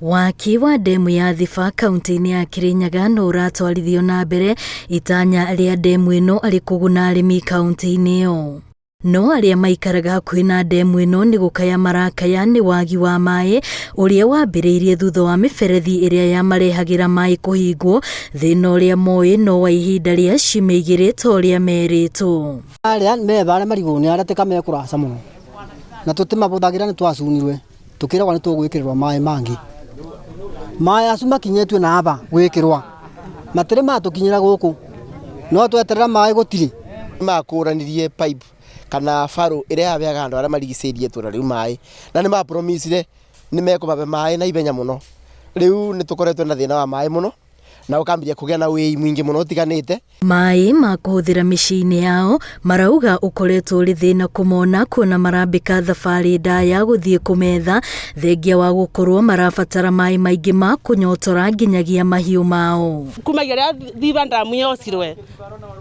Waki wa ndemu ya Thiba kaunti-inĩ ya Kirinyaga no ũratwarithio na mbere, itanya rĩa ndemu ĩno arĩ kũguna arĩmi kaunti-inĩ ĩyo. No arĩa maikaraga hakuhĩ na ndemu ĩno nĩ gũkaya marakaya nĩ wagi wa maĩ ũrĩa wambĩrĩirie thutha wa mĩberethi ĩrĩa yamarehagĩra maĩ kũhingwo, thĩna ũrĩa moĩ no wa ihinda rĩa ciumia igĩrĩ ta ũrĩa merĩtwo. Arĩa me harĩa marigũ nĩ arĩa tika me kũraca mũno na tũtimabũthagĩra nĩ twacunirwe tukiragwo nĩ tũgwĩkĩrĩrwo maĩ mangĩ. Maĩ acu makinyĩtio na aba gwĩkĩrwa matirĩ matũkinyĩra gũkũ no tweterera maĩ gũtirĩ. Makũranirie pipe kana barũ ĩrĩa yaheaga andũ arĩa marigicĩirie itũra rĩu maĩ na nĩ ma promise ire nĩ mekũmahe maĩ na ihenya mũno. Rĩu nĩ tũkoretwo na thĩna wa maĩ mũno na ũkambia kũgĩa na wĩi mũingĩ mũno ũtiganĩte. Maĩ ma kũhũthĩra mĩciĩ-inĩ yao marauga ũkoretwo ũrĩ thĩna kũmona kuona marambĩka thabarĩ ndaya gũthiĩ kũmetha thengia wa gũkorwo marabatara maĩ maingĩ ma kũnyotora nginyagia mahiũ mao. Kumagia rĩrĩa Thiba Dam yocirwe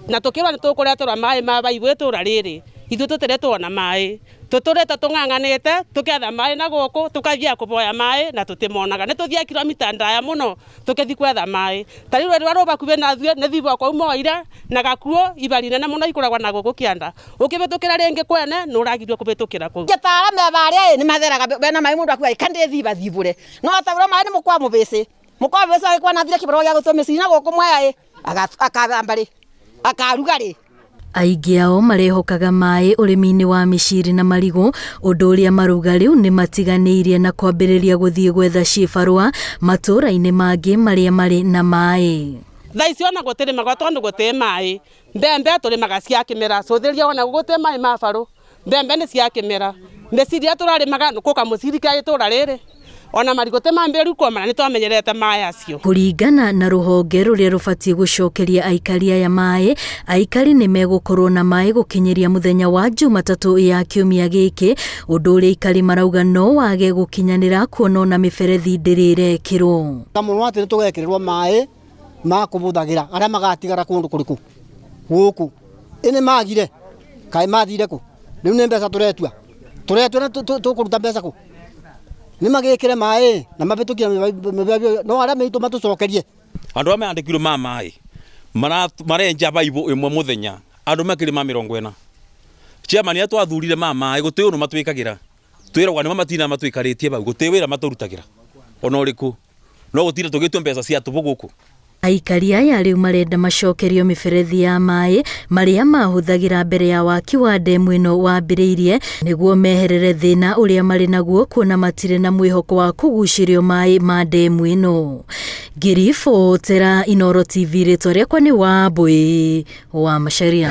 na tũkĩrwo nĩ tũkũreterwo maĩ ma baibũ itũra rĩrĩ, ithuĩ tũtirĩ tuona maĩ. Tũtũrĩte tũng'ang'anĩte tũkĩetha maĩ na gũkũ tũkathiaga kũboya maĩ na tũtimonaga. Nĩ tũthiaga kilomita ndaya mũno tũkĩthiĩ gwetha maĩ. Ta rĩu rũĩ rũrĩa rwĩ hakuhĩ na ithuĩ nĩ Thiboko moire na Gakuo ibari nene mũno ikoragwo na gũkũ kĩanda. Ũkĩhĩtũkĩra rĩngĩ kwene nĩ ũragirio kũhĩtũkĩra kũu. Ta arĩa me harĩa ĩ nĩ matheraga mena maĩ mũndũ akiuga ĩ ka ndĩthiba thibũre. No ta ũrĩa maĩ nĩ mũkwa mũbĩcĩ. Mũkwa mũbĩcĩ agĩkorwo nĩ athire kĩbarũa gĩa gũtua mĩciri na gũkũ Mwea ĩ akahamba rĩ akaruga rĩ. Aingĩ ao marehokaga maĩ ũrĩmi-inĩ wa mĩciri na marigũ, ũndũ ũrĩa marauga rĩu nĩ matiganĩirie na kwambĩrĩria gũthiĩ gwetha ciĩbarũa matũũra-inĩ mangĩ marĩa marĩ na maĩ. Thaa ici ona gũtirĩmagwo tondũ gũtirĩ maĩ. Mbembe tũrĩmaga cia kĩmera, cũthĩrĩria ona gũtirĩ maĩ ma barũ. Mbembe nĩ cia kĩmera. Mĩciri ĩrĩa tũrarĩmaga nĩ kamũciri ka itũra rĩrĩ. Ona marigũ ti mambĩrĩru kũma na nĩ twamenyerete maĩ acio. Kũringana na rũhonge rũrĩa rũbatiĩ gũcokeria aikari aya maĩ, aikari nĩ megũkorwo na maĩ gũkinyĩria mũthenya wa Jumatatũ ya kiumia gĩkĩ, ũndũ ũrĩa aikari marauga no wage gũkinyanĩra kuona ona mĩberethi ndĩrĩ ĩrekĩrwo. Mũno atĩ nĩ tũgekĩrĩrwo maĩ ma kũbũthagĩra arĩa magatigara kũndũ kũrĩkũ gũkũ ĩ nĩ magire kaĩ mathire kũ rĩu nĩ mbeca tũretua tũretua na tũkũruta mbeca kũ nĩ magĩkĩre maĩ na mabĩtũkie no arĩa meitũ matũcokerie. Andũ arĩa meandĩkirwo ma maĩ marenja baibũ ĩmwe mũthenya andũ makĩria ma 40. Chairman arĩa twathurire ma maĩ gũtirĩ ũndũ matwĩkagĩra twĩragwo nĩmo matindaga matũikarĩtie bau gũtirĩ wĩra matũrutagĩra ona ũrĩkũ no gũtinda tũgĩtio mbeca cia tũbũ gũkũ. Aikari aya rĩu marenda macokerio mĩberethi ya maĩ marĩa mahũthagĩra mbere ya waki wa ndemu ĩno wambĩrĩirie nĩguo meherere thĩna ũrĩa marĩ naguo kuona matirĩ na mwĩhoko wa kũgucĩrio maĩ ma ndemu ĩno. Ngĩribotera Inooro TV rĩtwa rĩakwa nĩ Wambũi wa Macharia.